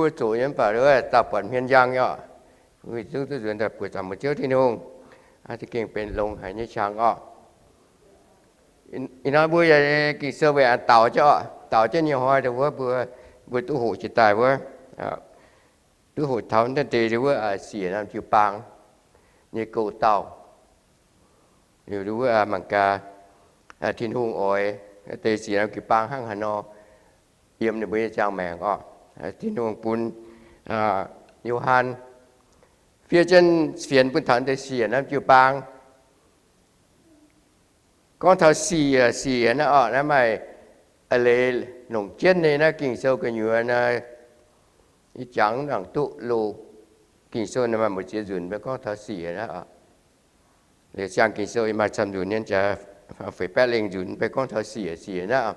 Mbuo zuqc nyei mv baac wuov dauh buatc hmien njang nyei oc. Mbuo zungv duqv nzuonx daaih buoqc zaangc mbuo Ziouv Tin-Hungh, za'gengh benx longx haic nyei qangx oc. Ih hnoi mbuo yaac Ging-Sou weic daux jienv oc, daux jienv nyei hnoi wuov mbuo, mbuo duqv hoqc jiex daaih wuov, duqv hoqc taux naaiv deix wuov siec norm jiu-baang nyei gouv-dauh. Liuz wuov mangc gaax Tin-Hungh oix deix siec norm jiu-baang hnangv haaix nor yiem ninh mbuo nyei ziangh maengc oc. Tin-Hungh bun Yo^han fiev jienv fienx bun taux deix siec norm jiu-baang. Gorngv taux siec, siec naaiv oc, naaiv maaih a'leiz longc jienv nyei naaiv Ging-Sou gu'nyuoz naaiv, yie jangx nangc duqv loz. Ging-Sou naaiv maaih mbu'ziex nzunc mbuo gorngv taux siec naaiv. Liuz siang Ging-Sou yie maaih camv nzunc nyei, jaax feix baeqv lengh nzunc mbuo gorngv taux siec, siec naaiv.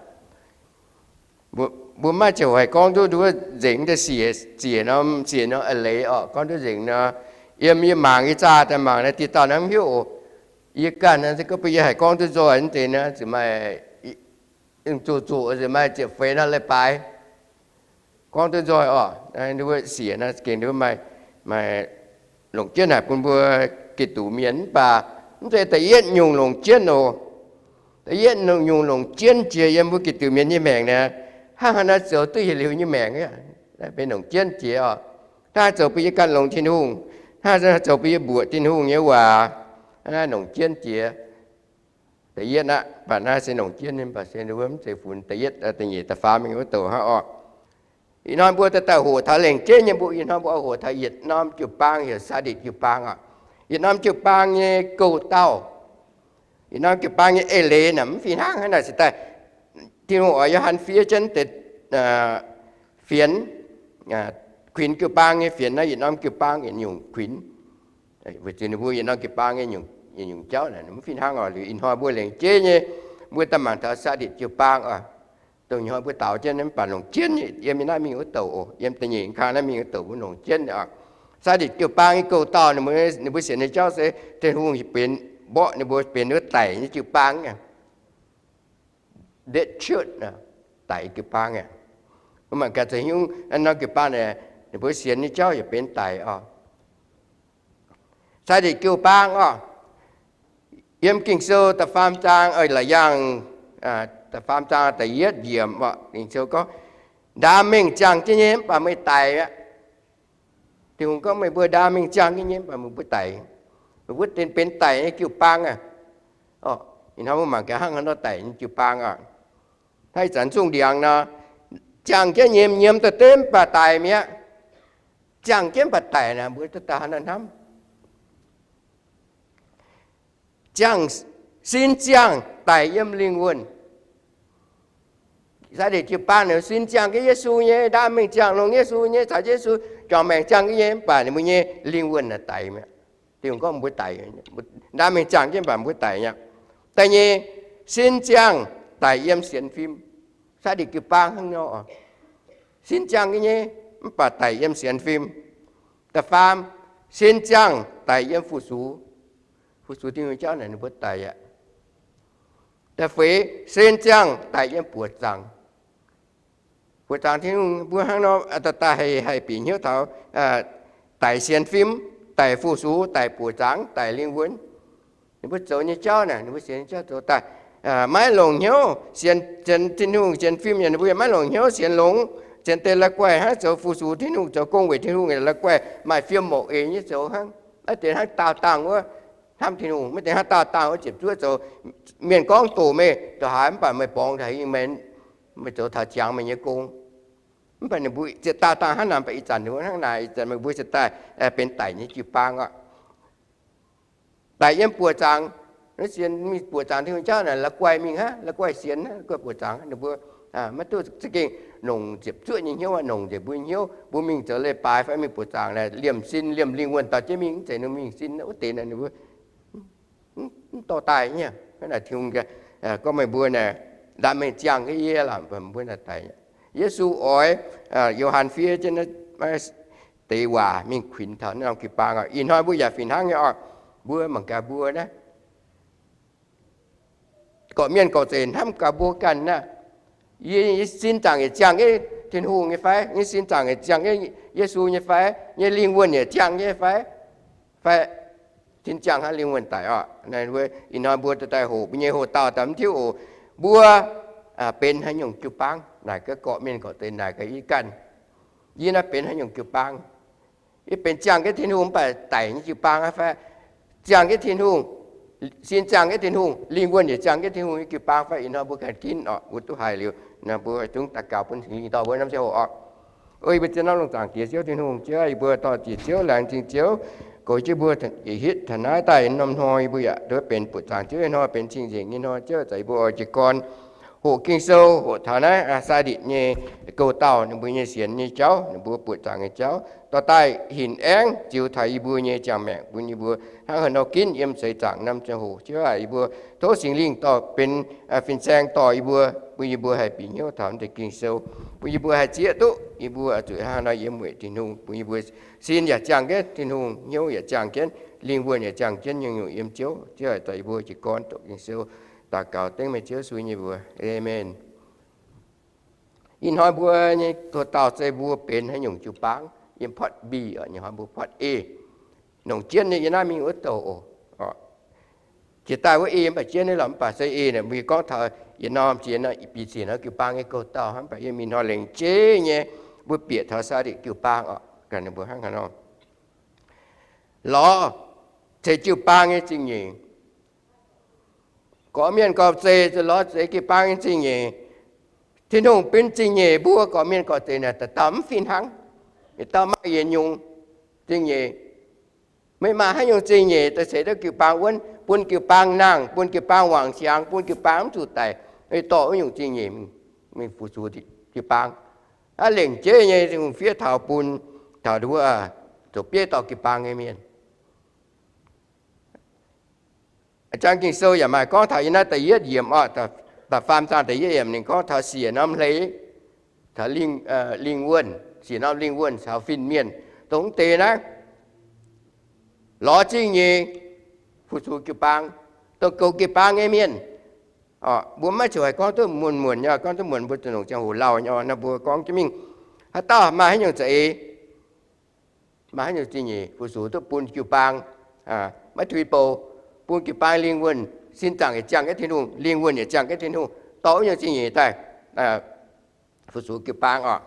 Mbuo maiv ziouc haih gorngv duqv nduov nzengc deix siec, siec norm, siec norm a'leiz oc, gorngv duqv nzengc nor, yiem yie mangc yie zaah daaih mangc naaiv diqc dauh naaiv mv hiuv oc. Yie ganh naaiv se gorngv bun yie haih gorngv duqv nzoih naaiv deix naaiv, zuqc maaih zoqc zoqc, zuqc maaih ziepc feix nor leiz-baaix gorngv duqv nzoih oc. Siec naaiv gengh maaih longc jienv naaic bun mbuo Giduc mienh mv baac mv zeiz da'yietv nyungc longc jienv oc. Da'yietv nyungc longc jienv jiex yiem mbuo Giduc mienh nyei maengc naaiv, hnangv haaix nor zoux duqv yietc liuz nyei maengc, benx longc jienv jiex oc. Hnangv haaix zoux bun yie ganh longx Tin-Hungh, hnangv haaix zoux bun yie mbuoqc Tin-Hungh nyei waac, naaiv longc jienv jiex. Da'yietv aqv, mv baac naaiv se longc jienv nyei, mv baac se wuov mv zeiz funx da'yietv, da'nyeic, da'faam mingh wuov douc hnangv oc. Ih hnoi mbuo daaih daaih hoqc taux lengc jeiv nyei, mbuo ih hnoi mbuo oix hoqc taux yietc norm jiu-baang heuc Saaditc jiu-baang oc. Yietc norm jiu-baang nyei gouv-dauh, yietc norm jiu-baang nyei eix leiz naaic mv fih hnangv haaix naaic se daaih. Tin-Hungh oix Yo^han fiev jienv deix fienx, kuinx jiu-baang nyei fienx naaiv yietc norm jiu-baang yietc nyungc kuinx. Weic zuqc ninh mbuo yietc norm jiu-baang nyei yietc nyungc jauv naaic mv fih hnangv oc. Liuz ih hnoi mbuo lengc jeiv nyei, mbuo daaih mangc taux Saaditc jiu-baang oc. Dongh ih hnoi mbuo daux jienv mv baac longc jienv nyei, yiem naaiv mingh wuov douc oc, yiem da'nyeic kang naaiv mingh wuov douc mbuo longc jienv oc. Saaditc jiu-baang nyei gouv-dauh ninh mbuo, ninh mbuo sienx nyei jauv se Tin-Hungh benx mborqv ninh mbuo benx wuov daic nyei jiu-baang aqv. Dead church, daic jiu-baang aqv. Mbuo mangc gaax za'hingv norm jiu-baang naaic, ninh mbuo sienx nyei jauv yaac benx daic oc. Saaditc jiu-baang oc. Yiem Ging-Sou da'faam zaang, la'yangh da'faam zaang da'yietv yiemc oc, Ging-Sou gorngv, ndaam mengh ziangh jienv nyei mv baac meih daic aqv. Tin-Hungh gorngv, meih mbuo ndaam mengh ziangh jienv nyei mv baac meih mbuo daic. Meih mbuo benx daic nyei jiu-baang aqv. Ih hnoi mbuo mangc gaax hnangv haaix nor daic nyei jiu-baang oc. Hnangv ih zanc zungh ndiangx nor, ziangh jienv nyei, nyiemz daaih deix mv baac daic mi'aqv. Ziangh jienv mv baac daic naaic, mbuo daaih haaix nor hnamv? Ziangh, sin ziangh daic yiem lingh wuonh. Saaditc jiu-baang ninh sin ziangh jienv Yesu nyei, ndaam mengh ziangh longx Yesu nyei, caux Yesu juangc maengc ziangh jienv nyei, mv baac ninh mbuo nyei lingh wuonh naaic daic mi'aqv. Tin-Hungh gorngv mbuo daic, ndaam mengh ziangh jienv mv baac mbuo daic mi'aqv. Da'nyeic, sin ziangh daic yiem sienx fim. Saaditc jiu-baang hnangv nor, sin ziangh jienv nyei mv baac daic yiem sienx fim. Da'faam, sin ziangh daic yiem fu-sux. Fu-sux Tin-Hungh jauv naaic ninh mbuo daic aqv. Da'feix, sin ziangh daic yiem buoqc zaangc. Buoqc zaangc Tin-Hungh mbuo hnangv nor daaih haih bieqc hnyouv taux daic sienx fim, daic fu-sux, daic buoqc zaangc, daic lingh wuonh. Ninh mbuo zoux nyei jauv naaic, ninh mbuo sienx nyei jauv zoux daaih maiv longc hnyouv sienx, sienx Tin-Hungh, sienx fim yaac ninh mbuo yaac maiv longc hnyouv sienx longx, sienx deix la'guaih hnangv zoux fu-sux Tin-Hungh, zoux gong weic Tin-Hungh, la'guaih maaih fiem mouc eix nyei zoux hnangv. Maiv deix hnangv daauh dangh wuov hnamv Tin-Hungh, maiv deix hnangv daauh dangh wuov ziepc zuoqv zoux. Mienh gorngv doqc meih, doqc haaix mv baac meih borngz taux hingh, meih zoux taux ziangx meih nyei gong. Mv baac ninh mbuo ziouc daauh dangh hnangv naaic, mv baac ih zanc ninh mbuo hnangv naaic, ih zanc meih mbuo ziouc daaih benx daic nyei jiu-baang oc. Daic yiem buoqc zaangc, sienx mingh buoqc zaangc Tin-Hungh jauv naaic, la'guaih mingh hnangv, la'guaih sienx hnangv, la'guaih buoqc zaangc. Ninh mbuo maiv duqv za'gengh longc ziepc zuoqv nyei hnyouv, longc nzengc mbuo nyei hnyouv. Mbuo mingh zoux leiz-baaix fai mingh buoqc zaangc naaic, liemh sin liemh lingh wuonh dorh jienv mingh, mv zeiz ninh mingh sin wuov deix naaic, ninh mbuo mv dorh daaih nyei. Hnangv naaic Tin-Hungh gorngv meih mbuo naaic, ndaam mengh ziangh jienv yie, mbuo naaic daic. Yesu oix Yo^han fiev jienv deix waac mingh kuinx taux naaiv norm jiu-baang oc. Ih hnoi mbuo yaac fih hnangv nyei oc. Mbuo mangc gaax mbuo naaiv, gorqv-mienh gorqv-zeic hnamv gaax mbuo ganh naaiv. Yie sin zaangc yietc ziangh jienv, Tin-Hungh nyei fai? Nyei sin zaangc yaac ziangh jienv Yesu nyei fai? Nyei lingh wuonh yaac ziangh jienv fai? Fai sin ziangh hnangv lingh wuonh daic oc. Ih hnoi mbuo daaih hoqc mbuo nyei hoc-dauh daaih mv tiuv oc. Mbuo benx haaix nyungc jiu-baang? Naaic gaax gorqv-mienh gorqv-deix, naaic gaax yie ganh. Yie naaiv benx haaix nyungc jiu-baang? Yie benx ziangh jienv Tin-Hungh mv baac daic nyei jiu-baang aqv fai? Ziangh jienv Tin-Hungh, sin ziangh jienv Tin-Hungh, lingh wuonh yaac ziangh jienv Tin-Hungh nyei jiu-baang fai? Ih hnoi mbuo ganh ginv oc. Mbuo duqv haiz liuz, ih hnoi mbuo zungv daux gaux bun Singx Lingh dorh mbuo norm ziangh hoc oc. O yie mbuo zien norm lungh zaangc Diex Ziouv Tin-Hungh, Ziouv, yie mbuo dorh Diex Ziouv laengz zingh Ziouv, goux jienv mbuo hitv taux naaiv daaih norm hnoi yie mbuo yaac duqv benx buoqc zaangc Ziouv nyei hnoi, benx cing-nzengc nyei hnoi. Ziouv, zanc yie mbuo oix jiez gorn hoqc Ging-Sou, hoqc taux naaiv Saaditc nyei gouv-dauh ninh mbuo nyei sienx nyei jauv, ninh mbuo buoqc zaangc nyei jauv, dorh daaih hinc aengv ziux taux yie mbuo nyei ziangh maengc, bun yie mbuo hnangv haaix nor ginv yiem seix zaangc norm ziangh hoc. Ziouv aac, yie mbuo tov Singx Lingh dorh benx fin-saeng dorh yie mbuo, bun yie mbuo haih bieqc hnyouv taux naaiv deix Ging-Sou, bun yie mbuo haih zieqv duqv yie mbuo zuqc hnangv haaix nor yiem weic Tin-Hungh, bun yie mbuo sin yaac ziangh jienv Tin-Hungh, hnyouv yaac ziangh jienv, lingh wuonh yaac ziangh jienv, nyungc-nyungc yiem Ziouv. Ziouv aac, zanc yie mbuo jiez gorn doqc Ging-Sou, daux gaux dengv meih Ziouv Yesu nyei mbuox. Aamen. Ih hnoi mbuo nyei gouv-dauh se mbuo benx haaix nyungc jiu-baang. Yiem part B oc, ih hnoi mbuo part A. Nongc jienv nyei yiem naaiv mingh wuov douc oc. Jiex daaih wuov A mv baac jienv nyei lorqc, mv baac se A naaic mbuo gorngv taux yietc norm ziex norm, bieqc ziex norm jiu-baang nyei gouv-dauh hnangv. Mv baac yiem ih hnoi lengc jeiv nyei mbuo bieqc taux Saaditc jiu-baang oc, ganh ninh mbuo hnangv haaix nor lorz ceix jiu-baang nyei zingh nyeic. Gorqv-mienh gorqv-zeic zuqc lorz ceix jiu-baang nyei zingh nyeic. Tin-Hungh benx zingh nyeic, mbuo gorqv-mienh gorqv-zeic naaic dauh dauh mv fih hnangv. Yietc dauh maaih yietc nyungc zingh nyeic. Meih maaih haaix nyungc zingh nyeic daaih ceix duqv jiu-baang wuonv, bun jiu-baang nangh, bun jiu-baang wangc siangx, bun jiu-baang mv zuqc daic, dorh wuov nyungc zingh nyeic mingh fu-sux jiu-baang. Aav lengc jeiv nyei Tin-Hungh fiev taux bun taux nduov zoux bieiv dorh jiu-baang nyei mienh. A'jang Ging-Sou yaac maaih gorngv taux yiem naaiv da'yietv yiemc oc, da'faam zaang da'yietv yiemc ninh gorngv taux siec norm hleix, taux lingh wuonh, siec norm lingh wuonh caux fin-mienh dongh deix naaiv lorz zingh nyeic fu-sux jiu-baang, dongh goux jiu-baang nyei mienh. Mbuo maiv ziouc haih gorngv duqv muonc muonc nyei, gorngv duqv muonc mbuo zuqc longc ziangh hoc lauh nyei. Naaiv mbuo gorngv jienv mingh, haaix dauh maaih haaix nyungc za'eix, maaih haaix nyungc zingh nyeic fu-sux duqv bun jiu-baang, maiv tuix bouc, bun jiu-baang lingh wuonh, sin zaangc yietc ziangh jienv Tin-Hungh, lingh wuonh yietc ziangh jienv Tin-Hungh, dorh wuov nyungc zingh nyeic daaih fu-sux jiu-baang oc.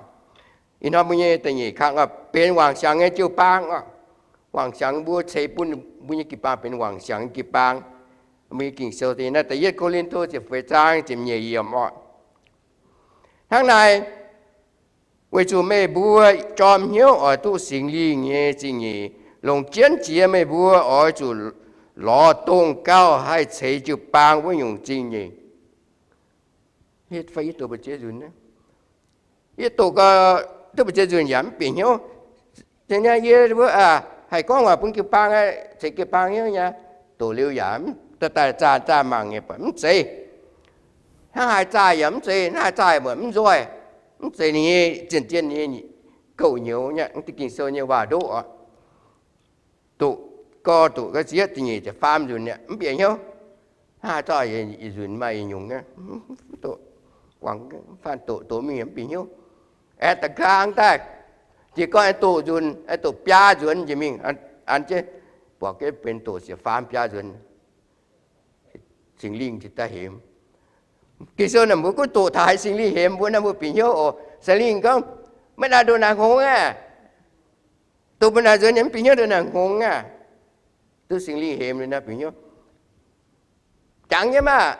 Ih hnoi mbuo nyei da'nyeic kang oc, benx wangc siangx nyei jiu-baang oc. Wangc siangx, mbuo ceix bun mbuo nyei jiu-baang benx wangc siangx nyei jiu-baang. Mbuo nyei Ging-Sou da'nyeic naaiv da'yietv Ko^lin^to ziepc feix zaang ziepc nyeic yiemc oc. Hnangv naaic, weic zuqc meih mbuo jorm hnyouv oix duqv Singx Lingh nyei zingh nyeic longc jienv jiex, meih mbuo oix zuqc lorz dongh gauh haih ceix jiu-baang wuov nyungc zingh nyeic. Fai yie doqc mbu'ziex nzunc, yie doqc duqv mbu'ziex nzunc yaac mv bieqc hnyouv. Yie mbuo haih gorngv waac bun jiu-baang, ceix jiu-baang hnyouv nyei, doqc liuz yaac daaih zaah zaah mangc nyei, mv zeiz. Hnangv haaix zaah yaac mv zeiz, hnangv haaix zaah yaac mv nzoih, mv zeiz ninh nyei zien-zien nyei gouv nyouz nyei. Mv diuh Ging-Sou nyei waac-ndoqv oc. Doqc gorx doqc ga'zieqv ziepc nyeic ziepc faam nzunc mv bieqc hnyouv. Hnangv haaix zaah yietc nzunc maaih yietc nyungc, doqc, guangc, fanh doqc, doqc mingh mv bieqc hnyouv. Aengx da'nqaang daaih, jiez gorn aengx doqc nzunc, aengx doqc biaa nzuonx njiec mingh, an jienv buatc jienv benx doqc ziepc faam biaa nzuonx, Singx Lingh ziouc daaih hemx. Ging-Sou naaic mbuo gunv doqc taux haiz Singx Lingh hemx mbuo naaiv, mbuo bieqc hnyouv oc. Singx Lingh gorngv, maiv naaih ndoqc naaic hngongx aqv. Doqc mbuo naaic nzuonx nyei mv bieqc hnyouv ndoqc naaic hngongx aqv. Duqv Singx Lingh hemx liuz naaiv bieqc hnyouv. Jangx nyei maah!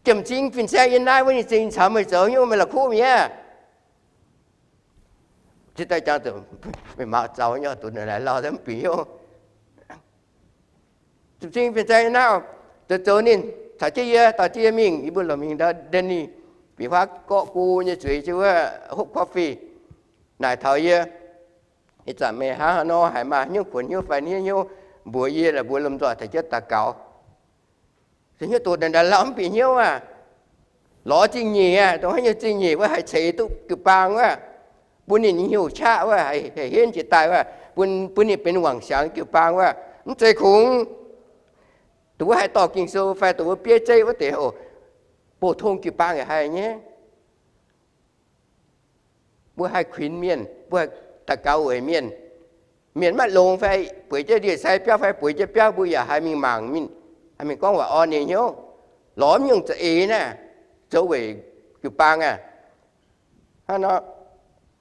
Jiem-cing fin-saeng yiem naaiv wuov nyei zingh caux meih zoux hnyouv, meih la'kuqv mi'aqv. Cingx daaih jangx zuqc meih maux zaux nyei, doqc naaic lauh mv bieqc hnyouv. Jiem-cing fin-saeng yiem naaiv, zoux zoux ninh caux jienv yie, dorh jienv yie mingh, yie mbuo lomh mingh ndau Denny, bieqc huaav gorqv go nyei zueiz jienv wuov hopv coffee, naaic taux yie, ih zanc meih hnangv haaix nor, haiz maaih hnyouv kuonx hnyouv fai hniev hnyouv, mbuox yie, mbuo lomh nzoih taux jienv daux gaux. Se hnyouv doqc naaic ndau lauh mv bieqc hnyouv aqv. Lorz zingh nyeic aqv, dongh haaix nyungc zingh nyeic wuov haih ceix duqv jiu-baang wuov, bun ninh nyei hnyouv qaqv wuov, haih henv jiex daaih wuov, bun, bun ninh benx wangc siangx jiu-baang wuov, mv zeiz kungx dongh wuov haih dorh Ging-Sou fai dongh wuov bieiv zeiv wuov deix oc. Bouc tong jiu-baang yaac haih nyei. Mbuo haih kuinx mienh, mbuo haih daux gaux weic mienh. Mienh maiv longx fai bueix jienv ndie-sai biauv fai bueix jienv biauv, mbuo yaac haih mingh mangc mingh, haih mingh gorngv waac orn ninh hnyouv, lorz mv nyungc za'eix naaiv, zoux weic jiu-baang aqv. Hnangv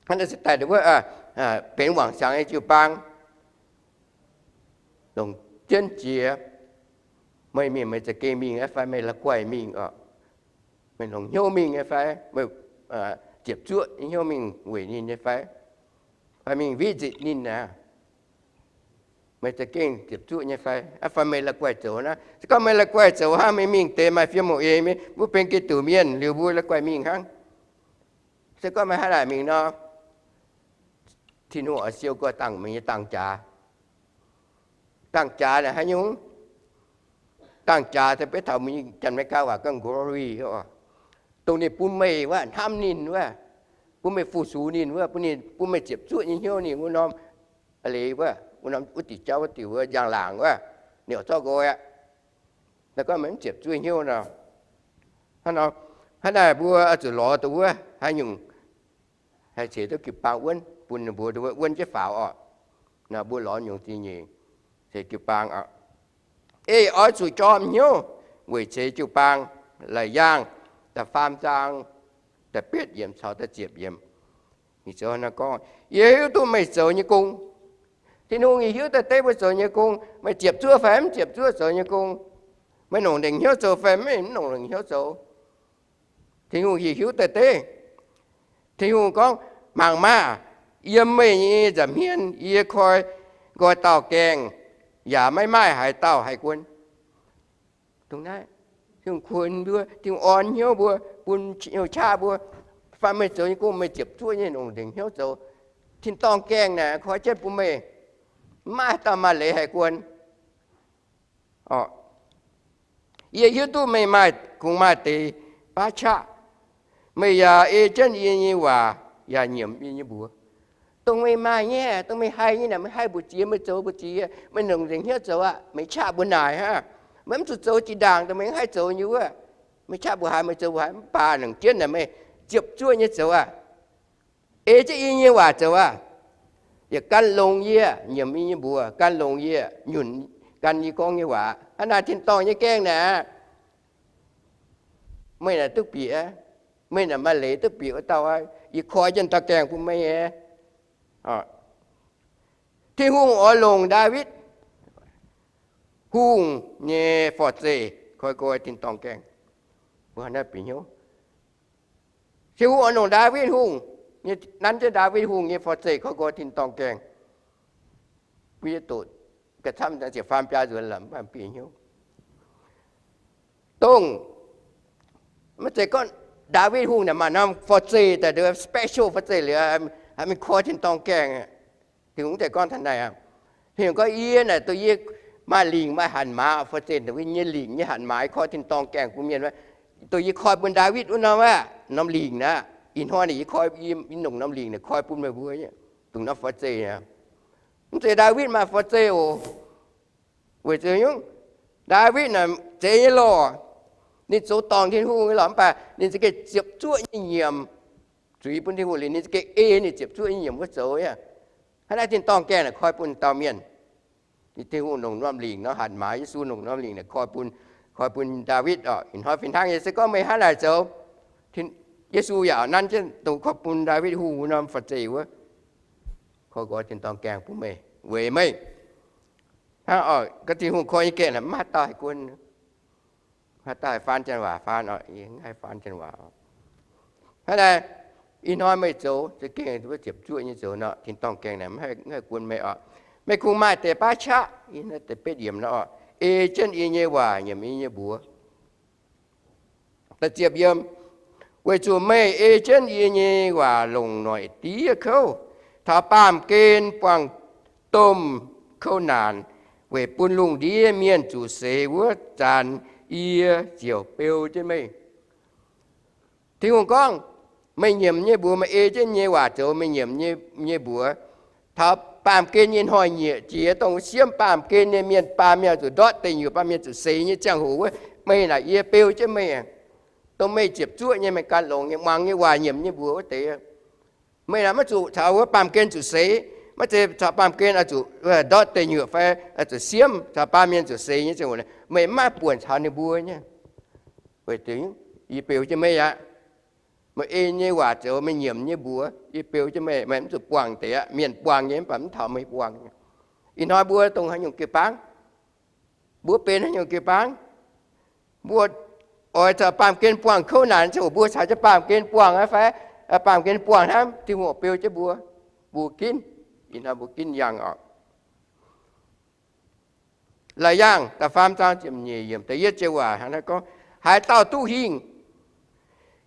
naaiv se daaih wuov benx wangc siangx nyei jiu-baang, longc jienv jiex. Meih mingh, meih za'gengh mingh fai meih la'guaih mingh oc? Meih longc hnyouv mingh nyei fai? Meih ziepc zuoqv nyei hnyouv mingh weic ninh nyei fai? Fai mingh visit ninh aqv? Meih za'gengh ziepc zuoqv nyei fai? Fai meih la'guaih zoux naaiv? Se gorngv meih la'guaih zoux hnangv, meih mingh deix maaih fiem hmuangx eix mienh, mbuo benx Giduc mienh liuz mbuo la'guaih mingh hnangv. Se gorngv meih hnangv naaic mingh nor, Tin-Hungh oix siou gorx dangh meih nyei dangh jaax. Dangh jaax naaic haaix nyungc? Dangh jaax se beiv taux mbuo Janx-Meigaa waac gorngv glory oc. Dongh ninh bun meih wuov, hnamv ninh wuov, bun meih fu-sux ninh wuov, bun ninh, bun meih ziepc zuoqv nyei hnyouv ninh wuov norm a'leiz wuov, wuov norm wuov diuc jauv wuov diuc wuov njang-laangc wuov, ninh oix zorqv nqoi aqv. Naaiv gorngv meih mv ziepc zuoqv hnyouv nor. Hnangv naaic mbuo oix zuqc lorz dongh wuov haaix nyungc haih ceix duqv jiu-baang wuonv, bun ninh mbuo wuonv jienv faaux oc. Naaiv mbuo lorz nyungc zingh nyeic ceix jiu-baang oc. Ei oix zuqc jorm hnyouv weic ceix jiu-baang. Laih Yaangh da'faam zaang da'betv yiemc caux da'ziepc yiemc, ninh zoux naaiv gorngv, Yie hiuv duqv meih zoux nyei gong. Tin-Hungh, yie hiuv daaih deix mbuo zoux nyei gong. Meih ziepc zuoqv fai mv ziepc zuoqv zoux nyei gong? Meih longc lengc hnyouv zoux fai mv longc lengc hnyouv zoux? Tin-Hungh, yie hiuv daaih deix. Tin-Hungh gorngv, Mangc maah! Yiem meih nyei nza'hmien yie koi nqoi dauh gaengh, yaac maiv maaih haaix dauh haih guon. Dongh naaiv, Tin-Hungh kuinx mbuo, Tin-Hungh orn hnyouv mbuo, bun hnyouv qaqv mbuo. Fai meih zoux nyei gong meih ziepc zuoqv nyei longc lengc hnyouv zoux, tin-dorngh gaengh naaic koi jienv bun meih, maiv maaih dauh maaih leiz haih guon. Yie hiuv duqv meih maaih, kungx maaih deix baav qaqv. Meih yaac ei jienv yie nyei waac yaac nyiemc yie nyei mbuox. Dongh meih maaih nyei, dongh meih haih nyei naaic, meih haih mbu'ziex, meih zoux mbu'ziex, meih longc nzengc hnyouv zoux aqv. Meih qaqv mbuo naaic hnangv, meih mv zuqc zoux zinh ndaangc dongh meih mv haih zoux nyei wuov. Meih qaqv mbuo haaix, meih zoux mbuo haaix, mv baac longc jienv naaic meih ziepc zuoqv nyei zoux aqv. Ei jienv yie nyei waac zoux aqv. Yaac gan longx yie, nyiemc yie nyei mbuox, gan longx yie, nyunc gan yie gorngv nyei waac. Hnangv naaic tin-dorngh nyei gaengh naaic, meih naaic duqv bieqc, meih naaic maaih leiz duqv bieqc wuov dauh, yie koi jienv dauh gaengh bun meih nyei. Tin-Hungh oix longc Ndaawitv Hungh nyei forv-zeih koi nqoi tin-dorngh gaengh. Mbuo naaiv bieqc hnyouv, Tin-Hungh oix longc Ndaawitv Hungh, nanv jienv Ndaawitv Hungh nyei forv-zeih koi nqoi tin-dorngh gaengh. Mbuo yie doqc ga'camv ziepc faam biaa nzuonx lorqc, mv baac bieqc hnyouv. Dongh, maiv zeiz gorngv Ndaawitv Hungh naaic maaih norm forv-zeih daaih, special forv-zeih liuz, haih mingh koi tin-dorngh gaengh. Tin-Hungh mv zeiz gorngv taux naaic aqv. Tin-Hungh gorngv, Yie naaic dongh yie maaih lingc maaih hatc maaz, forv-zeih dongh yie nyei lingc nyei hatc maaz koi tin-dorngh gaengh bun mienh. Dongh yie koi bun Ndaawitv wuov norm aqv, norm lingc naaic, ih hnoi naaic yie koi, yie longc norm lingc naaic koi bun meih mbuo, dongh norm forv-zeih aqv. Mv zeiz Ndaawitv maaih forv-zeih oc. Weic zuqc nyungc, Ndaawitv naaic zeiz nyei lorqc. Ninh zoux dorngc Tin-Hungh nyei lorqc, mv baac ninh za'gengh ziepc zuoqv nyei nyiemc zuiz bun Tin-Hungh liuz, ninh za'gengh ei ninh ziepc zuoqv nyei nyiemc wuov zoux. Hnangv naaiv tin-dorngh gaengh naaic koi bun dauh mienh. Tin-Hungh longc norm lingc nor, hatc maaz Yesu longc norm lingc naaic koi bun, koi bun Ndaawitv oc. Ih hnoi fih hnangv nyei, se gorngv meih hnangv naaic zoux, Yesu yaac nanv jienv dongh koi bun Ndaawitv Hungh wuov norm forv-zeih wuov, koi nqoi tin-dorngh gaengh bun meih, weic meih hnangv oc. Gorngv Tin-Hungh koi nyei gaengh naaic mv maaih dauh haih guon, mv maaih dauh haih faan janx waac faan oc. Yie mv haih faan janx waac oc. Hnangv naaic, ih hnoi meih zoux za'gengh ziepc zuoqv nyei zoux nor, tin-dorngh gaengh naaic mv haih guon meih oc. Meih kungx maaih deix baav qaqv, da'betv yiemc nor oc, ei jienv yie nyei waac nyiemc yie nyei mbuox. Da'ziepc yiem, weic zuqc meih ei jienv yie nyei waac longc noic diev kouv, taux baamh gen buangh domh kouv naanc, weic bun lungh ndiev mienh zuqc seix wuov zanc yie ziouc beu jienv meih. Tin-Hungh gorngv, meih nyiemc nyei mbuox, meih ei jienv nyei waac zoux, meih nyiemc nyei mbuox, taux baamh gen nyei hnoi-nyieqc jiex, dongh siemv baamh gen nyei mienh baamh mienh zuqc ndortv deic nyuoqc, baamh mienh zuqc seix nyei ziangh hoc wuov, meih naaic yie beu jienv meih, dongh meih ziepc zuoqv nyei, meih gan longx nyei, muangx nyei waac, nyiemc nyei mbuox wuov deix. Meih maiv zuqc caux wuov baamh gen zuqc seix. Maiv zeiz caux baamh gen oix zuqc ndortv deic nyuoqc fai zuqc siemv, caux baamh mienh zuqc seix nyei ziangh hoc, meih maiv buonc caux ninh mbuo nyei. Weic zuqc yie beu jienv meih aqv. Meih ei nyei waac zoux, meih nyiemc nyei mbuox, yie beu jienv meih. Meih mv zuqc buangh deix aqv. Mienh buangh nyei mv baac mv taux meih buangh. Ih hnoi mbuo dongh haaix nyungc jiu-baang? Mbuo benx haaix nyungc jiu-baang? Mbuo oix caux baamh gen buangh kouv naanc ziangh hoc, mbuo caux jienv baamh gen buangh aqv fai? Baamh gen buangh hnangv, Tin-Hungh beu jienv mbuo. Mbuo ginv. Ih hnoi mbuo ginv yangh oc. Laih Yaangh da'faam zaang ziepc nyeic yiemc da'yietv joux waac gorngv, haaix dauh duqv hingh,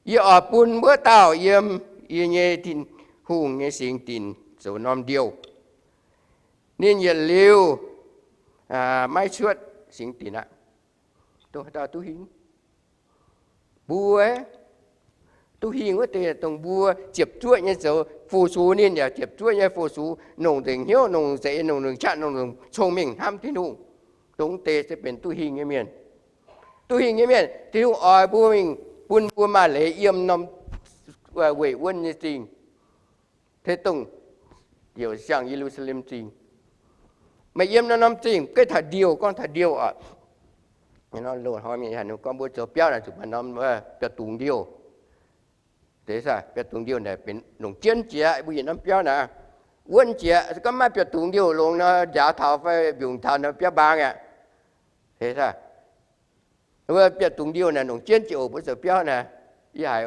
yie oix bun wuov dauh yiem yie nyei Tin-Hungh nyei singx dinc zoux norm ndiouh. Ninh yietc liuz maiv cuotv singx dinc aqv. Dongh haaix dauh duqv hingh? Mbuo duqv hingh wuov deix dongh mbuo ziepc zuoqv nyei zoux fu-sux ninh yaac ziepc zuoqv nyei fu-sux, nongc nzengc hnyouv, nongc nzengc za'eix, nongc nzengc qaqv, nongc nzengc cong-mengh hnamv Tin-Hungh. Dongh deix se benx duqv hingh nyei mienh. Duqv hingh nyei mienh, Tin-Hungh oix mbuo mingh bun mbuo maaih leiz yiem norm weic wuonv nyei zingh. Te dongh heuc siang-Ye^lu^saa^lem Zingh. Meih yiem norm norm zingh, gengh taux ndiouh, gorngv taux ndiouh oc. Loz-hnoi mienh haaix nyungc gorngv mbuo zoux biauv naaic zuqc maaih norm biauv-dungz ndiouh. Biauv-dungz ndiouh naaic benx longc jienv jiex, mbuo yietc norm biauv naaic wuonv jiex. Se gorngv maiv biauv-dungz ndiouh longx nor, njaaux taux fai mbiungc taux nor biauv mbaang aqv. Biauv-dungz ndiouh naaic longc jienv jiex oc, mbuo zoux biauv naaic. Yie haiz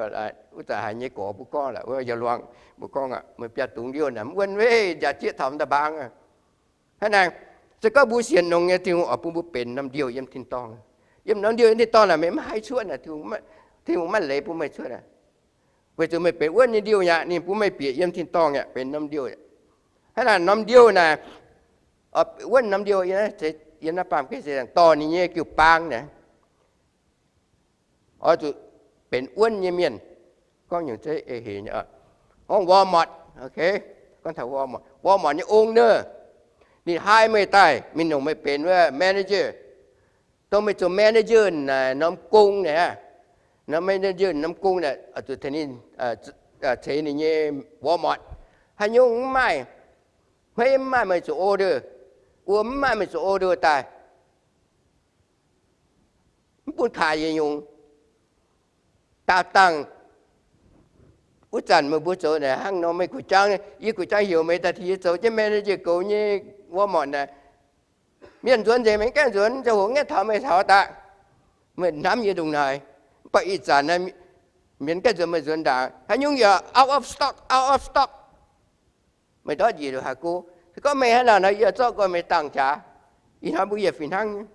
wuov zanc haiz nyei gorx mbuo gorngv la'wuov yaac luangh mbuo gorngv aqv, meih biauv-dungz ndiouh naaic mv wuonv weic njaaux jieqv taux m'daaih mbaang. Hnangv naaic, se gorngv mbuo sienx longx nyei, Tin-Hungh oix bun mbuo benx norm ndiouh yiem tin-dorngh. Yiem norm ndiouh yiem tin-dorngh naaic meih maiv haih cuotv naaic, Tin-Hungh maiv leiz bun meih cuotv aqv. Weic zuqc meih benx wuonv nyei ndiouh aqv, ninh bun meih bieqc yiem tin-dorngh aqv, benx norm ndiouh. Hnangv naaic norm ndiouh naaic, wuonv norm ndiouh yiem naaiv baamh gen se dorh ninh nyei jiu-baang naaic oix zuqc benx wuonv nyei mienh. Gorngv nyungc zeiv ei hec nyei, gorngv Walmart, gorngv taux Walmart, Walmart nyei owner, ninh hire meih daaih mingh longc meih benx wuov manager. Dongh meih zoux manager naaic norm gong naaic, norm manager norm gong naaic zuqc tengx ninh, ceix ninh nyei Walmart. Haaix nyungc mv maaih, hmeiv mv maaih meih zuqc order, wuom mv maaih meih zuqc order daaih. Mv bun kaaix yietc nyungc. Daauh dangh wuov zanc meih mbuo zoux naaic hnangv nor, meih gu'jang, yie gu'jang heuc meih daaih tengx yie zoux jienv manager goux nyei Walmart naaic. Mienh nzuonx nzengc, mienh gaengh nzuonx, ziangh hoc gaengh taux meih taux daaih. Meih hnamv yie ndongc naaic, mv baac ih zanc mienh gaengh nzuonx, meih nzuonx ndaangc. Haaix nyungc yaac out of stock, out of stock. Meih ndortv njiec haaix go, se gorngv meih hnangv naaic nor, yie zorqv nqoi meih dangh jaax. Ih hnoi mbuo yietc fih hnangv nyei.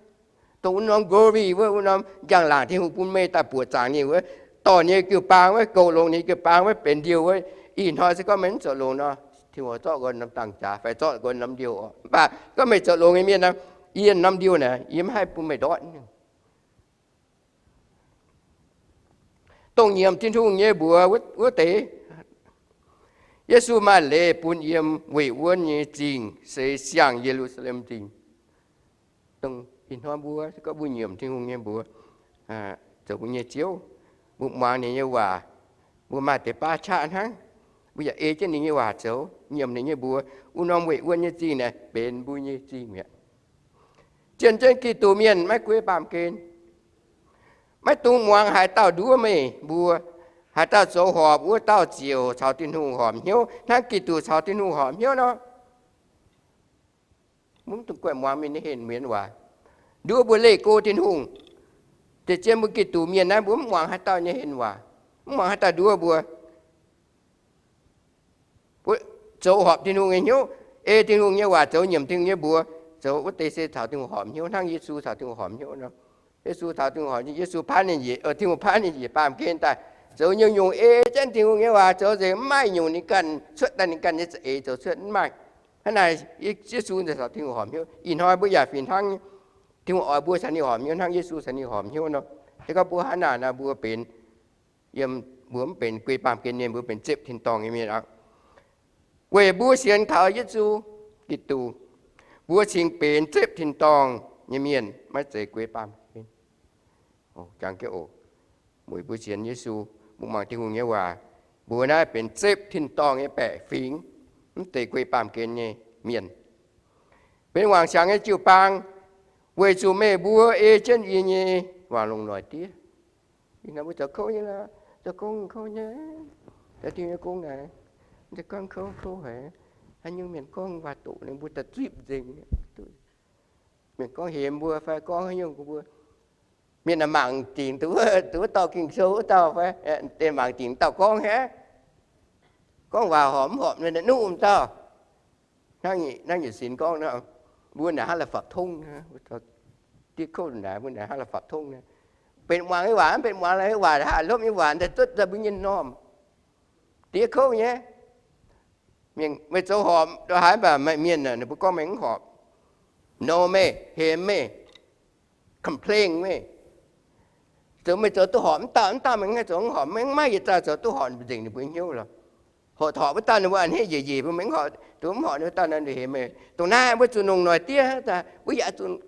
Dongh wuov norm glory, wuov norm njang-laangc Tin-Hungh bun meih daaih buoqc zaangc ninh wuov, dorh ninh nyei jiu-baang wuov, goux longx ninh nyei jiu-baang wuov, benx ndiouh wuov. Ih hnoi se gorngv meih mv zoux longx nor, Tin-Hungh zorqv nqoi norm dangh jaax fai zorqv nqoi norm ndiouh oc. Mv baac gorngv meih zoux longx nyei mienh nor, yie norm ndiouh naaic yie mv haih bun meih ndortv. Dongh nyiemc Tin-Hungh nyei mbuox wuov deix, Yesu maaih leiz bun yiem weic wuonv nyei zingh, se siang-Ye^lu^saa^lem Zingh. Dongh ih hnoi mbuo, se gorngv mbuo nyiemc Tin-Hungh nyei mbuox, zoux mbuo nyei Ziouv, mbuo muangx ninh nyei waac, mbuo maaih deix baav qaqv hnangv, mbuo yaac ei jienv ninh nyei waac zoux, nyiemc ninh nyei mbuox, wuov norm weic wuonv nyei zingh naaic benx mbuo nyei zingh mi'aqv. Zien jienv Giduc mienh maiv guei baamh gen. Maiv dungx muangx haaix dauh nduov meih mbuo. Haaix dauh zoux horpc, wuov dauh ziouc caux Tin-Hungh horpc hnyouv hnangv Giduc caux Tin-Hungh horpc hnyouv nor. Mv dungx guaih muangx mienh nyei henh muonz waac. Nduov mbuo leih go Tin-Hungh. Deix zien mbuo Giduc mienh naaiv, mbuo mv muangx haaix dauh nyei henh waac, mv muangx haaix dauh nduov mbuo. Zoux horpc Tin-Hungh nyei hnyouv, ei Tin-Hungh nyei waac zoux, nyiemc Tin-Hungh nyei mbuox zoux, wuov deix se caux Tin-Hungh horpc hnyouv hnangv Yesu caux Tin-Hungh horpc hnyouv nor. Yesu caux Tin-Hungh horpc hnyouv, Yesu paaiv ninh njiec, Tin-Hungh paaiv ninh njiec baamh gen daaih zoux nyungc-nyungc, ei jienv Tin-Hungh nyei waac zoux nzengc, mv maaih nyungc ninh ganh cuotv daaih ninh ganh nyei za'eix zoux cuotv, mv maaih. Hnangv naaic, Yesu caux Tin-Hungh horpc hnyouv. Ih hnoi mbuo yaac fih hnangv, Tin-Hungh oix mbuo caux ninh horpc hnyouv hnangv Yesu caux ninh horpc hnyouv nor. Se gorngv mbuo hnangv naaic nor, mbuo benx, yiem, mbuo mv benx guei baamh gen mienh, mbuo benx zepv tin-dorngh nyei mienh aqv. Weic mbuo sienx kaux Yesu Giduc, mbuo cingx benx zepv tin-dorngh nyei mienh, maiv zeiz guei baamh gen. Jangx jienv oc. Weic mbuo sienx Yesu, mbuo muangx Tin-Hungh nyei waac, Mbuo naaiv benx zepv tin-dorngh nyei baeqc fingx, mv deix guei baamh gen nyei mienh, benx wangc siangx nyei jiu-baang, weic zuqc meih mbuo ei jienv yie nyei wangc longc noic diev. Ih hnoi mbuo zoux kouv nyei, zoux gong kouv nyei, zoux Tin-Hungh nyei gong naaic, zoux gong kouv kouv haic. Haaix nyungc mienh gorngv waac doqc ninh mbuo daaih zuipv nzengc. Mienh gorngv hemx mbuo fai gorngv haaix nyungc mbuo, mienh aah mangc dingc duqv, duqv dorh Ging-Sou wuov dauh fai, deix mangc dingc dauh gorngv aqv. Gorngv waac horpc mv horpc, nuqv m'dauh. Hnangv yietc sin gorngv, mbuo naaic hnangv la'fapv tongv, diev kouv naaic mbuo naaic hnangv la'fapv tongv. Benx muangx nyei waac, mv benx muangx nyei waac, haaix lopv nyei waac daaih zuotv daaih mbuo nyei m'normh. Diev kouv nyei. Meih zoux horpc haaix mv baac mienh ninh mbuo gorngv meih mv horpc, no meih, hemx meih, complain meih. Zoux meih zoux duqv horpc mv dauh, mv dauh meih mv haih zoux mv horpc, meih mv maaih yietc dauh zoux duqv horpc nzengc ninh mbuo hnyouv lorqc. Horpc horpc wuov dauh ninh mbuo a'hneiv njiec njiec mbuo, meih mv horpc, duqv mv horpc wuov dauh naaiv hemx meih. Dongh naaiv mbuo zuqc longc noic diev, mbuo yaac zuqc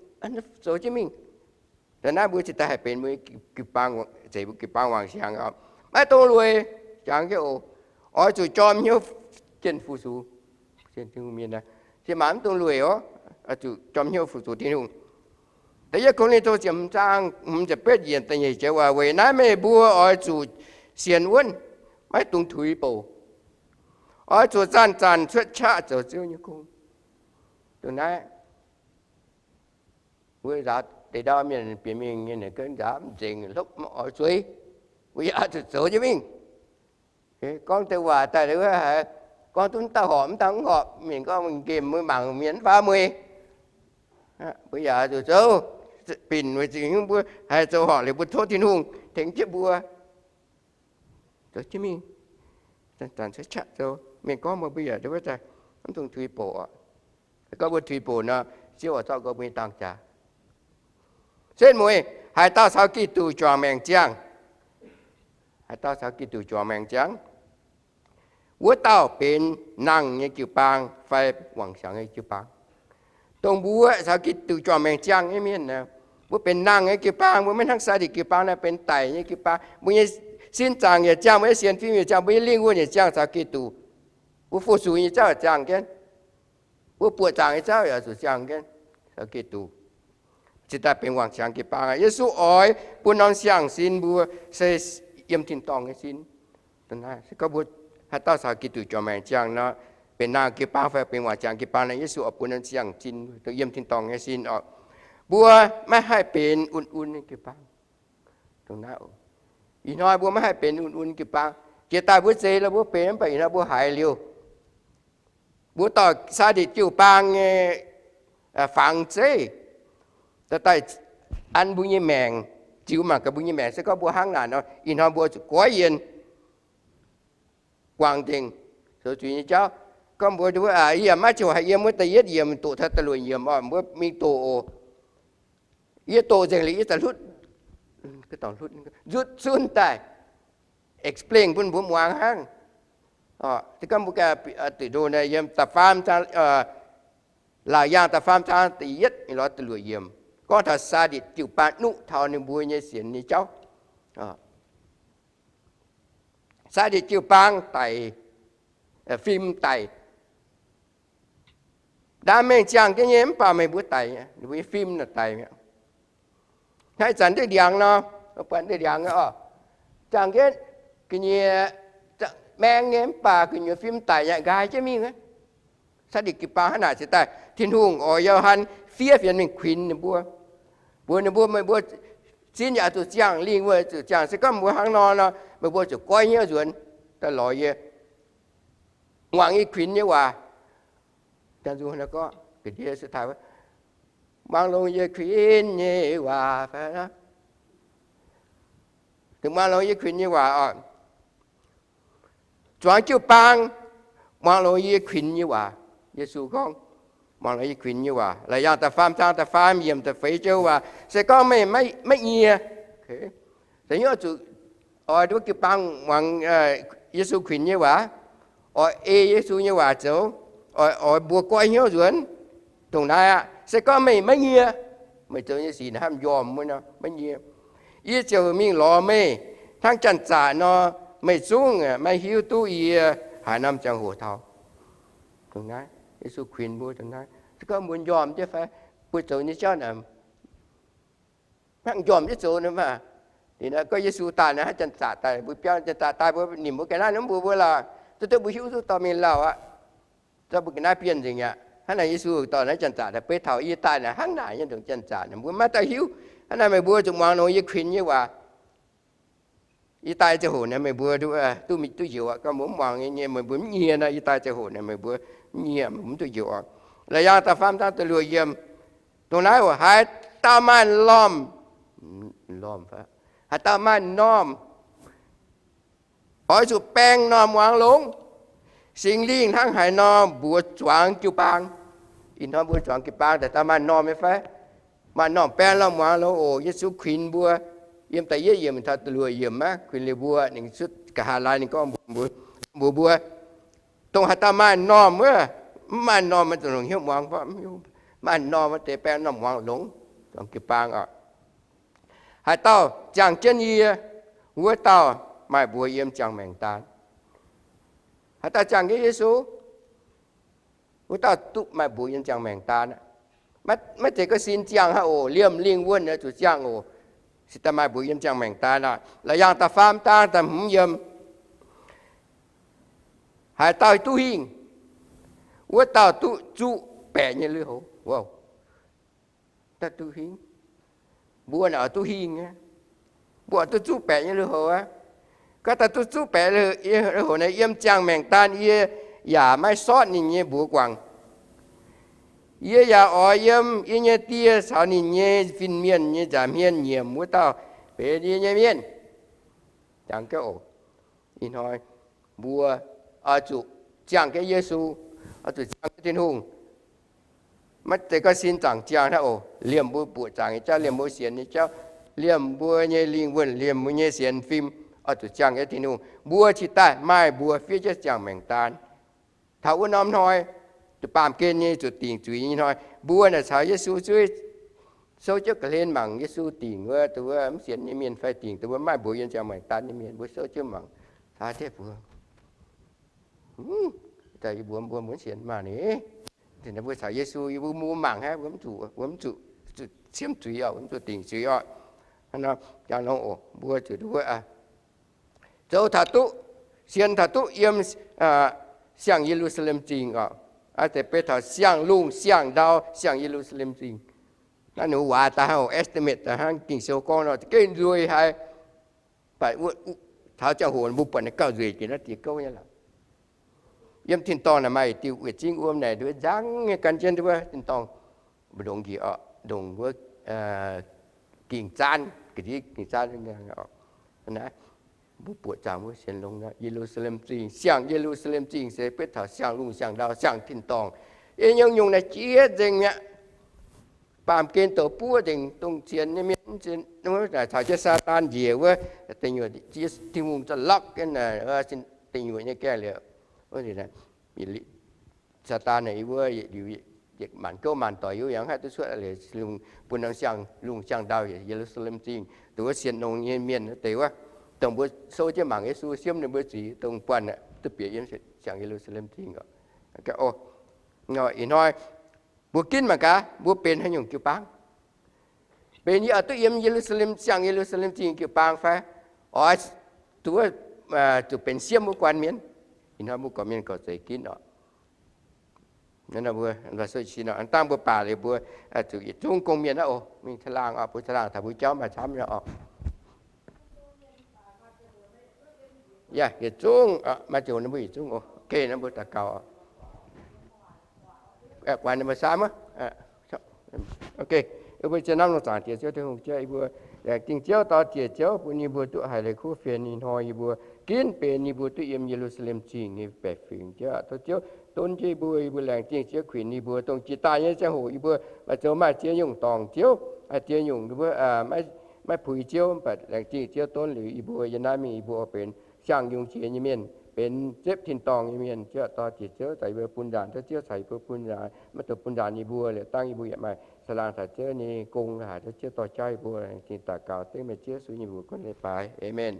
zoux jienv mingh. Dongh naaiv mbuo cingx daaih haih benx mbuo jiu-baang, zeiz mbuo jiu-baang wangc siangx oc. Maiv dungx lueic, jangx jienv oc. Oix zuqc jorm hnyouv jienv fu-sux. Maiv dungx lueic oc, oix zuqc jorm hnyouv fu-sux Tin-Hungh. Da'yietv Ko^lin^to ziepc hmz zaang hmz ziepc betv yiemc da'nyeic joux waac, weic naaiv meih mbuo oix zuqc sienx wuonv, maiv dungx tuix bouc. Oix zuqc zanc-zanc cuotv qaqv zoux Ziouv nyei gong. Dongh naaiv mbuo nzaaux deix ndau mienh bieqc mingh nyei, ninh ganh nzaaux mv nzengc, hlopv mv oix zueiz. Mbuo yaac oix zuqc zoux jienv mingh. Gorngv deix waac daaih, haiz gorngv duqv mv dauh horpc, mv dauh mv horpc, mienh gorngv nqemh mbuo mangc mienh mv faaux mueiz. Mbuo yaac oix zuqc zoux, binc weic zuqc mbuo haih zoux horpc liuz mbuo tov Tin-Hungh tengx jienv mbuo zoux jienv mingh. Zanc-zanc cuotv qaqv zoux. Mienh gorngv mbuo, mbuo yaac mv dungx tuix bouc. Gorngv mbuo tuix bouc nor, Ziouv oix zorqv mbuo nyei dangh jaax. Setv mueiz, haaix dauh caux Giduc juangc maengc ziangh, haaix dauh caux Giduc juangc maengc ziangh, wuov dauh benx nangh nyei jiu-baang fai wangc siangx nyei jiu-baang. Dongh mbuo caux Giduc juangc maengc ziangh nyei mienh, mbuo benx nangh nyei jiu-baang. Mbuo maiv hnangv Saaditc jiu-baang naaiv benx daic nyei jiu-baang. Mbuo nyei sin zaangc yietc ziangh, mbuo nyei sienx fim yietc ziangh, mbuo nyei lingh wuonh yietc ziangh caux Giduc. Mbuo fu-sux nyei jauv ziangh jienv, mbuo buoqc zaangc nyei jauv yaac zuqc ziangh jienv caux Giduc. Cingx daaih benx wangc siangx jiu-baang. Yesu oix bun norm siang-sin mbuo se yiem tin-dorngh nyei sin. Se gorngv mbuo haaix dauh caux Giduc juangc maengc ziangh nor, benx nangh jiu-baang fai benx wangc siangx jiu-baang nor, Yesu oix bun norm siang-sin yiem tin-dorngh nyei sin oc. Mbuo maiv haih benx un-un nyei jiu-baang. Ih hnoi mbuo maiv haih benx un-un jiu-baang. Jiex daaih mbuo zeiz lorqc, mbuo benx, mv baac ih hnoi mbuo haiz liuz, mbuo dorh Saaditc jiu-baang nyei fangx zeiv daaih an mbuo nyei maengc, ziux mangc gaax mbuo nyei maengc. Se gorngv mbuo hnangv naaic nor, ih hnoi mbuo zuqc goiv yienh guangc nzengc zoux zuiz nyei jauv. Gorngv mbuo, yie maiv ziouc haiz yiem wuov da'yietv yiemc doqc taux da'luoqc yiemc oc, mbuo mingh doqc oc. Yie doqc nzengc liuz yie za'hlutv, nzutv zunv daaih explain bun mbuo muangx hnangv. Se gorngv mbuo ganh duqv ndo yiem da'faam, Laauc Yaangh da'faam zaang da'yietv lorz da'luoqc yiemc, gorngv taux Saaditc jiu-baang nuqv taux ninh mbuo nyei sienx nyei jauv. Saaditc jiu-baang daic, fim daic. Ndaam mengh ziangh jienv nyei mv baac meih mbuo daic, ninh mbuo nyei fim daic mi'aqv. Hnangv ih zanc ndeic ndiangx nor, buatc ndeic ndiangx oc, ziangh jienv ga'nyiec maeng nyei mv baac gu'nyuoz fim daic yaac nqaai jienv mingh. Saaditc jiu-baang hnangv naaic cingx daaih Tin-Hungh oix Yo^han fiev fienx mingh kuinx ninh mbuo, mbuox ninh mbuo, meih mbuo sin yaac zuqc ziangh, lingh wuonh zuqc ziangh. Se gorngv mbuo hnangv nor nor, meih mbuo zuqc goiv hnyouv nzuonx daaih lorz yie, muangx yie kuinx nyei waac. Muangx longx yie kuinx nyei waac, muangx longx yie kuinx nyei waac oc. Zuangx jiu-baang, muangx longx yie kuinx nyei waac. Yesu gorngv, muangx longx yie kuinx nyei waac. Laauc Yaangh da'faam zaang da'faam yiemc da'feix joux waac, se gorngv meih maiv nyie, se hnyouv zuqc oix nduov jiu-baang muangx Yesu kuinx nyei waac, oix ei Yesu nyei waac zoux, oix mbuo goiv hnyouv nzuonx. Dongh naaiv aqv. Se gorngv meih maiv nyie, meih zoux nyei sic hnamv njormh wuov nor maiv nyie, yie ziouc mingh lorz meih hnangv janx-zaqc nor, Meih zungv maiv hiuv duqv yie haaix norm ziangh hoc taux. Dongh naaiv, Yesu kuinx mbuo dongh naaiv. Se gorngv mbuo njormh jienv fai, mbuo zoux nyei jauv naaic, hnangv njormh jienv zoux nor maah. Liuz nor gorngv Yesu daaih nor, haaix janx-zaqc daaih, mbuo biauv janx-zaqc daaih, mbuo nimc mbuo ga'naaiv nor mbuox mbuo lorqc, duqv duqv mbuo hiuv duqv dorh mingh lauh aqv. Zorqv mbuo ga'naaiv bienh nzengc aqv. Hnangv naaic Yesu dorh naaiv janx-zaqc daaih beiv taux yie daaih naaic, hnangv naaic nyei ndongc janx-zaqc naaic, mbuo maiv daaih hiuv. Hnangv naaic meih mbuo zuqc muangx longx yie kuinx nyei waac. Yie daaih ziangh hoc naaic meih mbuo duqv, duqv, duqv njoux aqv. Gorngv mbuo mv muangx nyei, meih mbuo mv nyie nor, yie daaih ziangh hoc naaic meih mbuo mv nyie, mv duqv njoux aqv. La'yaangh da'faam zaang da'luoqc yiemc. Dongh naaiv oc, haaix dauh maaih m'normh, m'normh, haaix dauh maaih m'normh, oix zuqc baeng m'normh muangx longx. Singx Lingh hnangv haaix nor mbuox zuangx jiu-baang. Ih hnoi mbuo zuangx jiu-baang daaih, dauh maaih m'normh nyei fai? Maaih m'normh baeng m'normh muangx longx oc. Yesu kuinx mbuo yiem da'yietv yiemc taux da'luoqc yiemc aqv, kuinx liuz mbuo, ninh cuotv nqa'haav laai ninh gorngv mbuox mbuo, mbuox mbuo, dongh haaix dauh maaih m'normh wuov, mv maaih m'normh maiv zuqc longc hnyouv muangx. Maaih m'normh wuov deix baeng m'normh muangx longx, zuangx jiu-baang oc. Haaix dauh ziangh jienv yie, wuov dauh maaih mbuox yiem ziangh maengc daan. Haaix dauh ziangh jienv Yesu, wuov dauh duqv maaih mbuox yiem ziangh maengc daan aqv. Maiv, maiv zeiz gorngv sin ziangh hnangv oc. Liemh lingh wuonh oix zuqc ziangh oc, se daaih maaih mbuox yiem ziangh maengc daan aqv. La'yaangh da'faam zaang da'hmz yiemc. Haaix dauh duqv hingh, wuov dauh duqv zuqv baeqc nyei lui-houx. Dauh duqv hingh, mbuo naaic oix duqv hingh aqv. Mbuo oix duqv zuqv baeqc nyei lui-houx aqv. Gorngv daaih duqv zuqv baeqc lui-houx naaic, yiem ziangh maengc daan yie yaac maiv sortv ninh nyei mbuox guangc. Yie yaac oix yiem yie nyei Die caux ninh nyei fin-mienh nyei nza'hmien nyiemc wuov dauh benx yie nyei mienh. Jangx jienv oc. Ih hnoi mbuo oix zuqc ziangh jienv Yesu, oix zuqc ziangh jienv Tin-Hungh. Maiv zeiz gorngv sin zaangc ziangh hnangv oc. Liemh mbuo buoqc zaangc nyei jauv, liemh mbuo sienx nyei jauv, liemh mbuo nyei lingh wuonh, liemh mbuo nyei sienx fim, oix zuqc ziangh jienv Tin-Hungh. Mbuo cingx daaih maaih mbuox fiev jienv ziangh maengc daan. Taux wuov norm hnoi, zuqc baamh gen nyei, zuqc dingc zuiz nyei hnoi, mbuo naaic caux Yesu zuov, souv jienv ga'hlen mangc Yesu dingc wuov, dongh wuov mv sienx nyei mienh fai dingc dongh wuov maaih mbuox yiem ziangh maengc daan nyei mienh, mbuo souv jienv mangc. Caux deix mbuox, daaih yie mbuox mbuo mbuo mv sienx maah ni. Mbuo caux Yesu, yie mbuo mbuo mangc hnangv, mbuo mv zuqc, mbuo mv zuqc, zuqc siemv zuiz oc, mbuo mv zuqc dingc zuiz oc. Hnangv nor, jangx longx oc, mbuo zuqc nduov zoux taux duqv, sienx taux duqv yiem siang-Ye^lu^saa^lem Zingh oc. Deix beiv taux siang-lungh siang-ndau siang-Ye^lu^saa^lem Zingh. Naaiv ninh waac daaih hnangv estimate daaih hnangv Ging-Sou gorngv nor, za'gengh nzueic haic. Mv baac taux ziangh hoc mbuo buatc naaiv gauh nzueic jiex naaiv diuh gouv nyei lorqc. Yiem tin-dorngh naaic maaih diuh wuic zingv wuom naaic nduov nzangv nyei gan jienv nduov tin-dorngh, mbu'ndongx njiec oc, ndongc wuov Ging-Zaanv, ga'ndiev Ging-Zaanv oc. Naaiv mbuo buoqc zaangc mbuo sienx longx nor, Ye^lu^saa^lem Zingh, siang Ye^lu^saa^lem Zingh se betv taux siang-lungh siang-ndau siang tin-dorngh. Yie nyungc-nyungc naaic jiex nzengc mi'aqv. Baamh gen douc buov nzengc, dongh sienx nyei mienh, caux jienv Saadaan njiec wuov, deic nyuoqc, Tin-Hungh za'lokv jienv deic nyuoqc nyei gaengh liuz, Saadaan naaic yie mbuo liuz, maanc gouv maanc doic yie mbuo yangh haih duqv cuotv liuz, bun norm siang-lungh siang-ndau Ye^lu^saa^lem Zingh, dongh wuov sienx longx nyei mienh deix wuov, dongh mbuo souv jienv mangc Yesu siemv ninh mbuo zuiz dongh buatc duqv bieqc yiem siang Ye^lu^saa^lem Zingh. Ih hnoi mbuo ginv mangc gaax mbuo benx haaix nyungc jiu-baang. Benx yie oix duqv yiem Ye^lu^saa^lem, siang Ye^lu^saa^lem Zingh jiu-baang fai oix duqv, zuqc benx siemv wuov guanh mienh. Ih hnoi mbuo gorqv-mienh gorqv-zeiv ginv oc. Dangh mbuo baac liuz mbuo zuqc yietc zungv gong-mienh aqv oc, mingh caangh laangh oc, mbuo caangh laangh taux mbuo jauv maaih camv nyei oc. Yaac yietc zungv, maaih ziouc ninh mbuo yietc zungv oc. Ok, naaiv mbuo daux gaux oc. Guaax ninh mbuo saamv. Ok, mbuo ziex norm lungh zaangc Diex Ziouv Tin-Hungh, Ziouv, yie mbuo laengz zingh Ziouv, dor diex Ziouv bun yie mbuo duqv haiz leiz kuv fienx ih hnoi yie mbuo ginv benx yie mbuo duqv yiem Ye^lu^saa^lem Zingh nyei baeqc fingx. Ziouv, tov Ziouv donv jienv yie mbuo, yie mbuo laengz zingh Ziouv kuinx yie mbuo, dongh jiex daaih nyei ziangh hoc yie mbuo maaih zoux maaih ziex nyungc dorngc Ziouv, ziex nyungc mbuo maiv puix Ziouv, mv baac laengz zingh Ziouv donv liuz yie mbuo yiem naaiv mingh yie mbuo benx siang-yungz jiex nyei mienh, benx zepv tin-dorngh nyei mienh. Ziouv, dor diex Ziouv, daaih yie mbuo bun nzaanx, tov Ziouv caux yie mbuo bun nzaanx, maiv dungx bun nzaanx yie mbuo, liuz dangh yie mbuo yaac maaih caangh laangh taux Ziouv nyei gong haic. Tov Ziouv dorh jauv yie mbuo, laengz zingh daux gaux dengv meih Ziouv Yesu nyei mbuox gorngv leiz-baaix. Aamen.